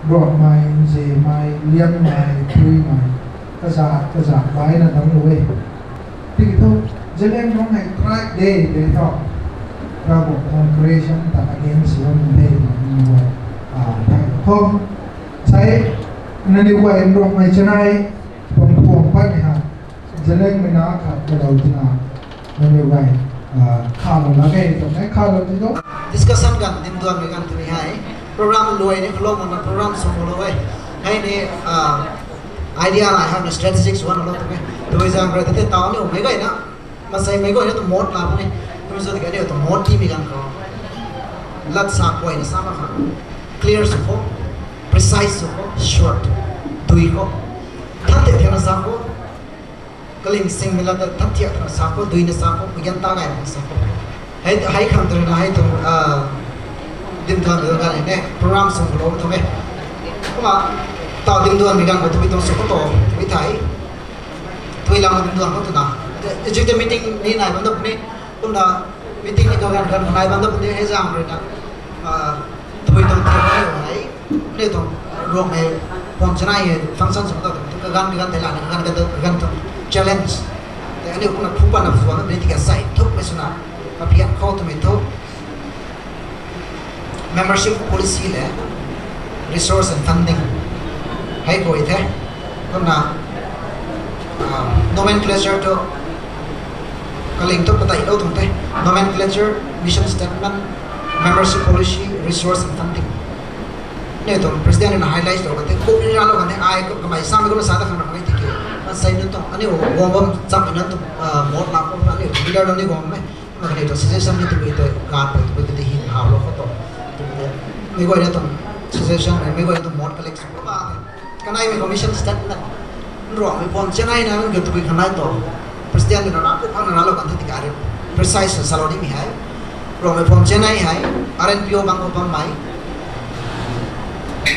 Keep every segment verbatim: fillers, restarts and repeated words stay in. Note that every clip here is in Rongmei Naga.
Ruangmei, Nzianmei, Liangmei, Puimei, kazat kazat baina dang lu e. Tiki thu, Zeliangrong hei tribe de de tho. Ravguangc tuang creation ta against ram de na ni guay. Ah, thai tho. Sai, na ni guay Ruangmei chanei, pang pang pat ni ha. Zelianmei na khat kalou tina, na ni guay, ah, khalou la ke, tuang e khalou ti tho. Discussion ganv, dimduanmei ganv tini hei. Program luai ni khalou mana program sw khalou e. Hei ni, ah, idea lai hak na strategic sw na lou tuang e. Tui zang rui tei tau ni mei guay na. Mansei mei guay na tu mot la puni. Tui zang tiki ni tu mot ti mi ganv khou. Lat sa guay na sa ma kha. Clear sw khou. Precise sw khou. Short. Dui khou. Than te thiang na sa khou. Kaling singmei lat ta that thiak twna sa khou, dui na sa khou, kuyan ta gay na sa khou. Hei, hei khang tei na hei tuang, ah, dimduan lu ganv ni ne, program sw khalou tuang e. Kumna, tau dimduanmei ganv khou tabui tuang sw khou to, tabui thei. Tui lam dimduan khou twna. Executive meeting ni nai bam da puni, kumna meeting ni kaganv ganv khou nai bam da puni, hei zang rui na. Ah, tabui tuang thei hei, Aniu tuang Ruangmei phuam chanei hei function sw ta tuang, kaganv kaganv thei lana kaganv kaganv tuang challenge. Tei aniu kumna phu patna phu na ni tiki sai thuk mei swna, kapian khou twmei thu membership policy le resource and funding hei guay the. Kumna, ah, nomenclature thu kaling thu patai lou tuang the. Nomenclature, mission statement, membership policy, resource and funding. Aniu tuang president na highlight lou kan the, kuk ni ra lou kan the, ai kamei samei kumna sa ta khang ramei tiki. Mansei nunc tuang, aniu guang bam cham nunc tuang, ah, mot la khou aniu tuang leader nunc ni guang mei. Kumna kaniw tuang suggestion ni tabui tei kan pui tabui tei hin hau lou khou tuang. Mei guay na tuang suggestion, mei guay na tuang mot collect sw khou ba the. Kanei mei commission statement. Ruangmei phuam chanei na nunc kiu tabui khanei to. President na ra, kuk khang na ra lou kan the tiki ri. Precise salou nimei hei. Ruangmei phuam chanei hei, R N P O bang khou bammei.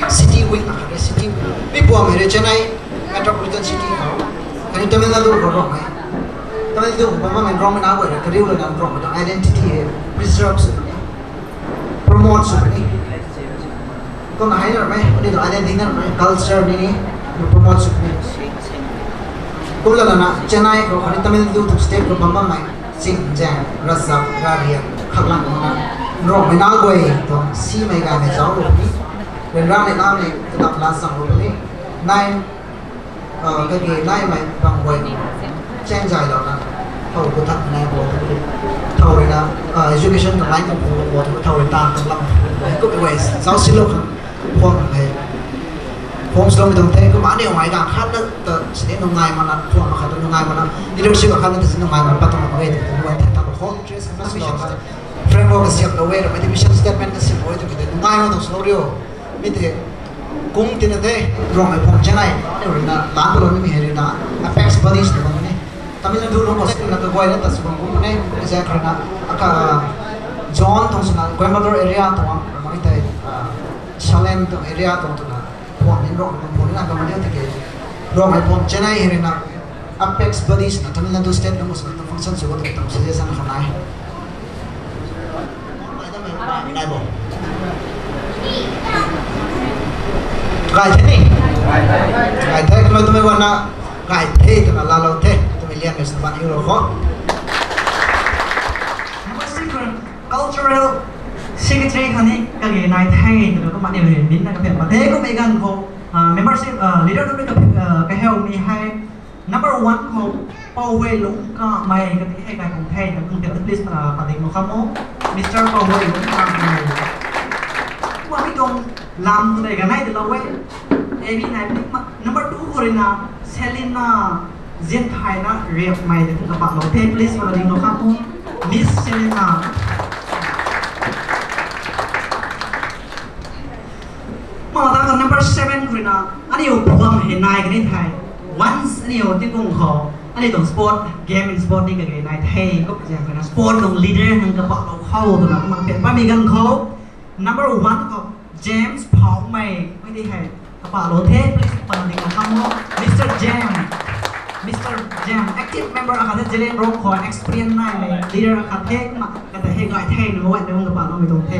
City wing na khat re, city wing. Mi phuam hei re Chennai Metropolitan City khou. Khatni Tamil Nadu khou Ruangmei. Tamil Nadu khou bammei Ruangmei na guay re, kariu lana Ruangmei tuang identity hei preserve sw puni, promote sw puni. Kumna hei na ramei, aniu tuang identity na ramei, culture ni, promote sw puni. Kumna lana Chennai khou, khatni Tamil Nadu tuang state khou bam bammei, ching zaeng, ravzap, rariak, khaklang kumna, Ruangmei na guay tuang simei gaymei zauc lou puni. Ryanramei naimei, kadap la zang lou puni. Nai, ah, kage naimei bang guay, chang zay louna, thow khou that nai bo, thow rui na, ah, education tuang line khou bo, thow rui taanv tuang lam khou bo, kumna guay zauc silou khang, phuam hei form swloumei tuang the, kumna aniu mei ganv khat na ta sini nungai mana, phuam khat ta nungai mana, leadership khat na ta sini nungai mana pat tuang mak e tw tuang guay the, ta khou interest na sw framework kasiamlou e, ramei tei mission statement kasiamlou e twmei tei nungai mana tuang swlou rio. Mi tei kung tina the, Ruangmei phuam chanei, aniu rui na lan palou nimei hei rui na, apex bodies tw bam ni. Tamil Nadu lung khou sina kaguayna ta sw bam kum ne, zak rui na, aka zone tuang swna Coimbatore area tuang, ramei tei, ah, Salem tuang area tuang twna, phuam ni Ruangmei phuam ni na kamaniu tiki, Ruangmei phuam chanei hei rui na, apex bodies na Tamil Nadu state lung khou swna tuang function sw khou tuang suggestion kha nai. Nai bo. Gay the ni? Gay the, kamei twmei guayna gay the twna laalou the, twmei lianmei sw na ban hiu lou khou. Cultural Secretary khatni kage nai the twna kumna aniu hei minna kaphian pat the, kummei ganv khou, ah, membership, ah, leader tu ka, ah, kahawmei hei number one khou Pouhuailung Kamei kati hei kai khang the, na kum the, please, ah, pading lou kham o. Mister Pouhuailung Kamei. Kumna mi tuang lam tu dei kanei de lou e. A B nai puni ma. Number two khou rui na Selina Zianthaina Riapmei de kum kapak lou the, please, pading lou kham o. Miss Selina. Ma ta khou number seven khou rui na, aniu phuam hei nai kani thei. Once aniu tingkung khou, aniu tuang sport, game in sport ni kage nai the, kum ziang khou rui na sport tuang leader hang kapak lou khou twna kumna kaphian patmei ganv khou, number one khou, James Phaomei, mei di hei, kapak lou the, please, pading lou kham o, Mister James. Mister James, active member akhat the, Zeliangrong khou experience naimei leader akhat the, kumna, kata hei gay the, number one de kum kapak loumei tuang the.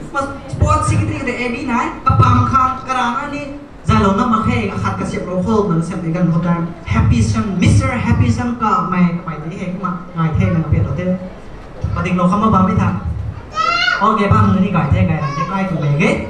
Kumna, Sport secretary de A B nai, kapam khang karana ni, zalou na mak khe, akhat kasiamlou khou, nang siam ni ganv khou tan, Happy Sam, Mister Happy Sam kamei, kamei di hei, kumna, ngai the, nang pe lou the. Padinglou kham bam mi tha. Okay, bam ni gay the, gay the, kai tu mei ge.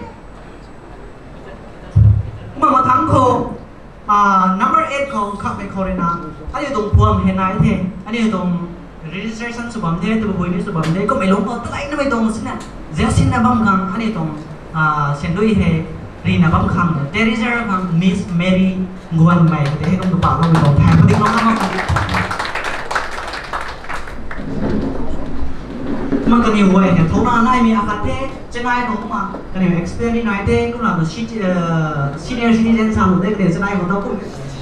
Kumna mathang khou, ah, number eight khou, khamei khou rui na, aniu tuang phuam hei nai the, aniu tuang registration sw bam the, tabui ni sw bam the, kummei lung khou, talai namei tuang sina, zia sina bam khang, aniu tuang, ah, sendui hei, rina bam khang, Teresa khang, Miss Mary Nguanmei, te hei kum tu pa bam tuang thai, padinglou na mak. Kumna kaniw guay hei thouna naimei akhat the, Chennai khou kumna kaniw experience ni nai the, kumna tu ci-, eh, senior citizen sa lu the, kaniw Chennai khou tu kum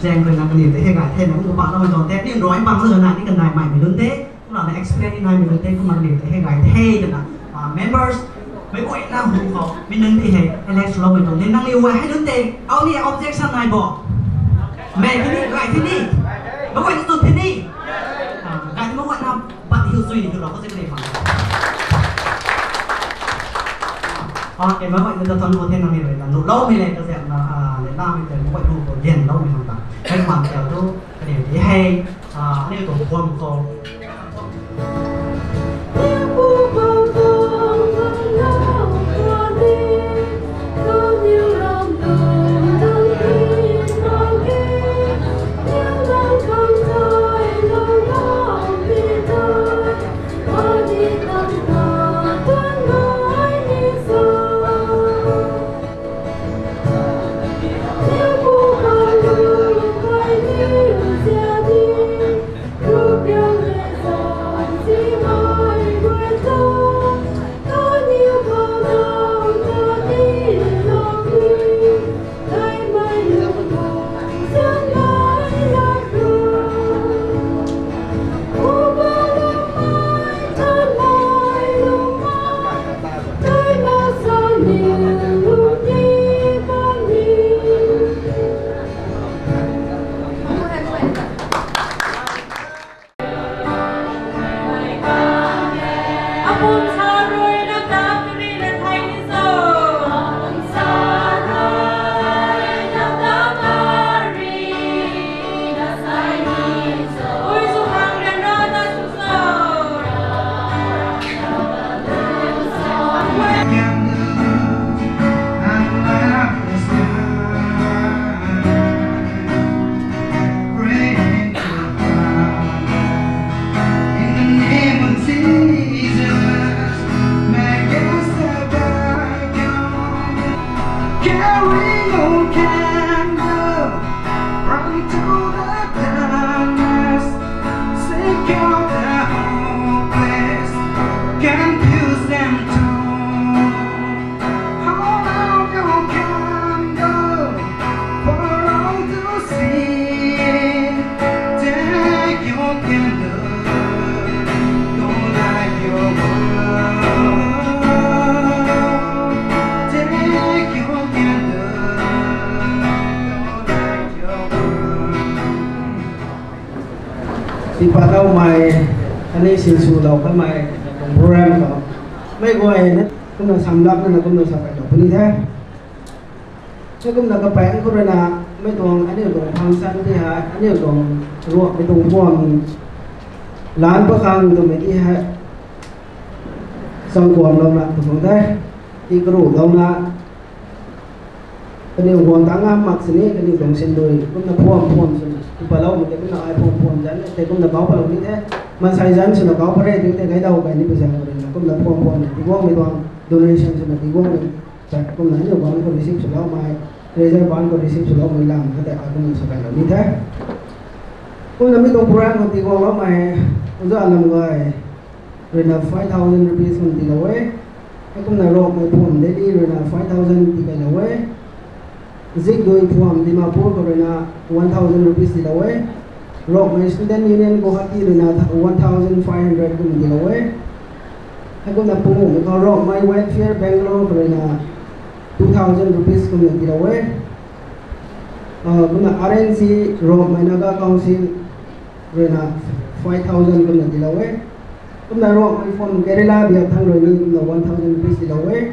zaeng khou na kaniw tei hei gay the, na kum tu pa na man tuang the, ni rui pang sa na ni kanei maimei lun the, kumna na experience ni naimei lun the, kumna kaniw tei hei gay the twna, ah, members, meic guay na hu khou, mi nunc tei hei elect swloumei tuang the, nangniw guay hei lun tei, au ni objection nai bo? Mei the ni, gay the ni, meic guay na tut the ni, ah, gay the meic guay na, pat hiu sui ni tu lou khou se kaniw pang. Ah, kei meic guay na ta tuan khou the nangniw rui na, nuhloumei le, kaziapna, ah, le lamei tei, meic guay hu khou dianloumei khang ta. Hei man tei tu, kaniw tei hei, ah, aniu tuang phuam khou. Carrying on candle, run to the darkness, seek out the hopeless, confuse them too. Hold out your candle for all to see. Take your candle, go light your world. Take your candle, go light your world. Tiipatlou mei, khatni sinswlou kamei, program khou. Meic guay na, kumna samlak na, kumna sa kailou puni the. Hei kumna kapaeng khou rui na, mei tuang aniu tuang function ti hei, aniu tuang ruakmei tuang phuam, lan pakhang twmei ti hei, changkuamlou na tw tuang the, ti karuhlou na, kaniw guang tang ngam mak sini, kaniw tuang sindui, kumna phuam phuam swna, tiipatloumei tei kumna ai phuam phuam zanc, tei kumna kauc patlou ni the, maansei zanc swna kauc pat re, ti tei kaidau kai ni pui zaeng khou rui na, kumna phuam phuam na, tiguangmei tuang donation swna tiguangmei, tei kumna aniu baan khou receive swloumei, treasurer baan khou receive swloumei lam kha tei ai kumna sa kailou ni the. Kumna mi tuang program khou tiguangloumei, Oja Lam Gay rui na five thousand rupees kum tiilou e. Hei kumna Rokmei Phuam Delhi rui na five thousand tii kailou e. Zikdui Phuam Dimapur khou rui na one thousand rupees tiilou e. Rokmei Student Union Guwahati rui na one thousand five hundred kum tiilou e. Hei kumna pungmei khou Rokmei Welfare Bangalore khou rui na two thousand rupees kumna tiilou e. Ah, kumna R N C Rokmei Naga Council rui na five thousand kumna tiilou e. Kumna Rokmei Phuam Kerala biak thang rui ni kumna one thousand rupees tiilou e.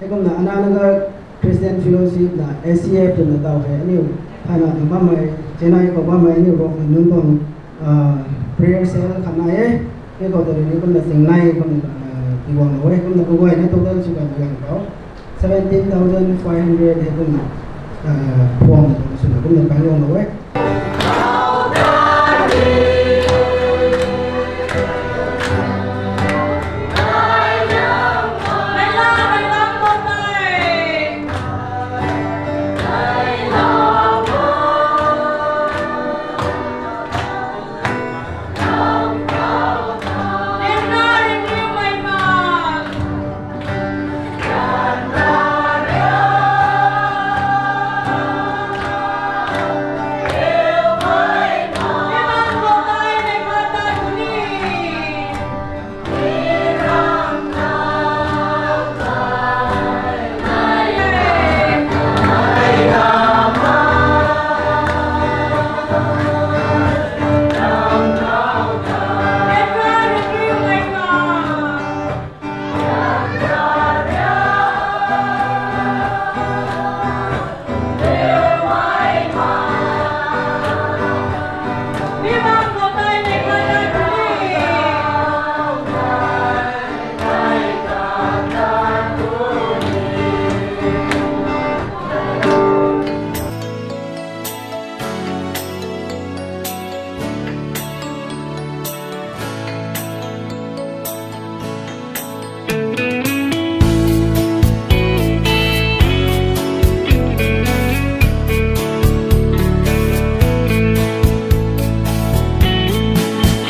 Kumna Anna Naga Christian Fellowship na A C F twna taw hei aniu thana na bammei, Chennai khou bammei aniu Rongmei nunc tuang prayer cell khat nai e. Hei khou tari ni kumna Chennai kumna tiwang lou e, kumna kaguayna total sw kan kan khou seventeen thousand five hundred hei kumna phuam swna kumna paiwang lou e.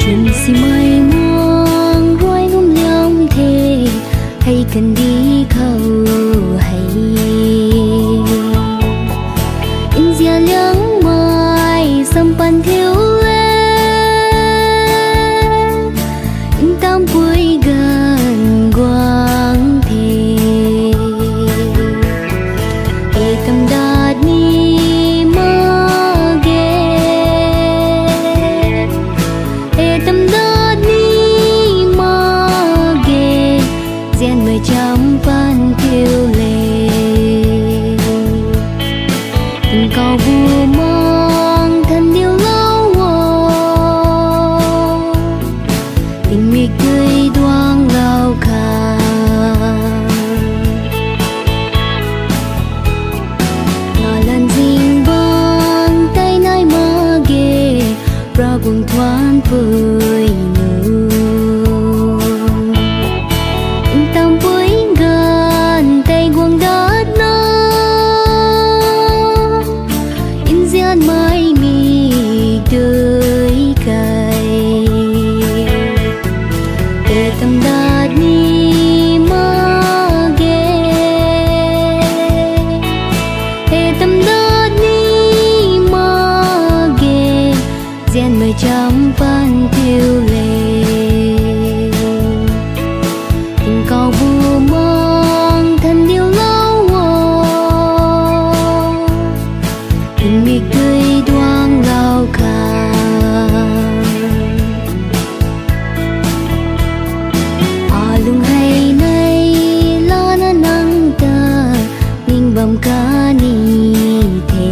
Chwn simei muang ruai ngam liam the, hei kandih khou hei. Nzian liangmei sampan thiu e, ntampui ganv guang the. E tam dat ni mak ge, e tam dat ni mak ge, nzianmei cham pan thiu le. Tingkauh bu mang than diu lou o, tingmik dui duang lou kha. Nalan zing bang tei nai mak ge, Ravguangc thuanpui nu. Ntampui ganv tei guang dat na, nzianmei mik dui kei. E tam dat ni mak ge, e tam dat ni mak ge, nzianmei cham pan thiu le. Tingkauh bu mang than diu lou o, tingmik dui duang lou kha. Alung hei nei lana nang ta ning bam kani the.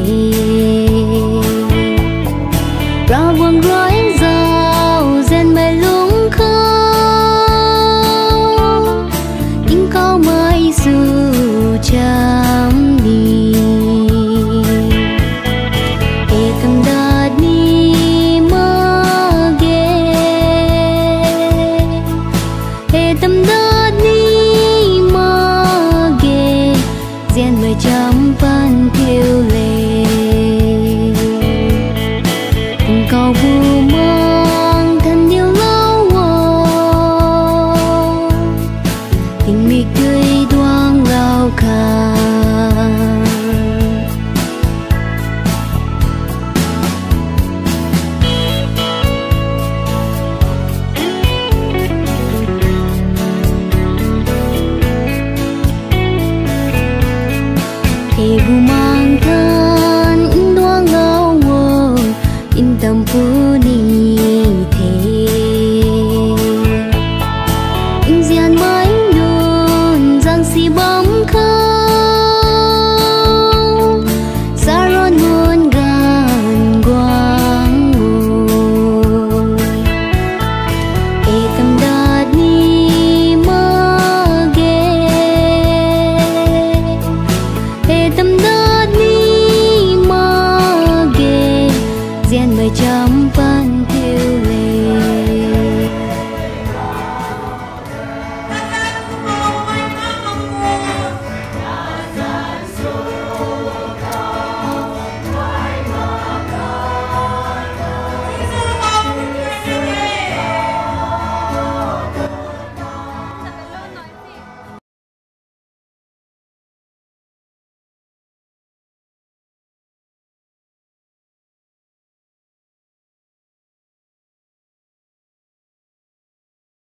Ravguangc rui zauzianmei lung khou, tingkauhmei sw cham ni. E tam dat ni mak ge, e tam dat ni mak ge, nzianmei cham pan thiu le. Tingkauh bu Zianmei cham pan thiu